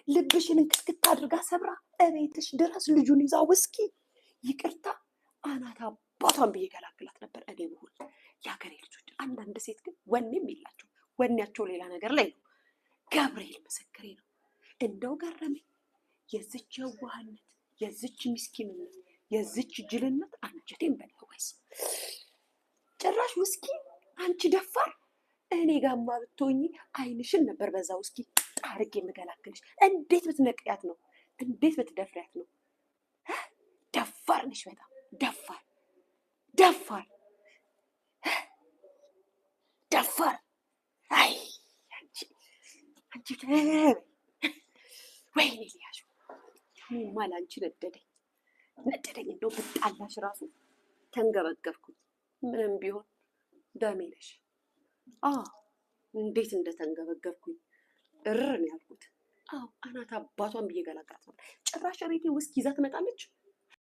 ልብሽን እንክትክት አድርጋ ሰብራ እቤትሽ ድረስ ልጁን ይዛ ውስኪ፣ ይቅርታ አናት አባቷን ብዬ ገላግላት ነበር እኔ ብሆን። የሀገሬ ልጆች፣ አንዳንድ ሴት ግን ወኔም የላቸው፣ ወኔያቸው ሌላ ነገር ላይ ነው። ገብርኤል ምስክሬ ነው። እንደው ገረመኝ የዝች የዋህነት፣ የዝች ምስኪንነት፣ የዝች ጅልነት አንጀቴን በላው። ወይስ ጭራሽ ውስኪ! አንቺ ደፋር! እኔ ጋማ ብትሆኚ አይንሽን ነበር በዛ ውስኪ ጣርጌ የምገላግልሽ። እንዴት ብትነቅያት ነው? እንዴት ብትደፍሪያት ነው? ደፋር ነሽ፣ በጣም ደፋር፣ ደፋር፣ ደፋር። አይ አንቺ፣ አንቺ፣ ወይኔ ሊያሹ፣ እኔማ ለአንቺ ነደደኝ፣ ነደደኝ። እንደው ብጣላሽ ራሱ ተንገበገብኩኝ። ምንም ቢሆን ደሜ ነሽ። አዎ፣ እንዴት እንደተንገበገብኩኝ፣ እርር ነው ያልኩት። አዎ፣ አናት አባቷን ብዬ ገላግላት ነበር። ጭራሽ ቤቴ ውስኪ ይዛ ትመጣለች።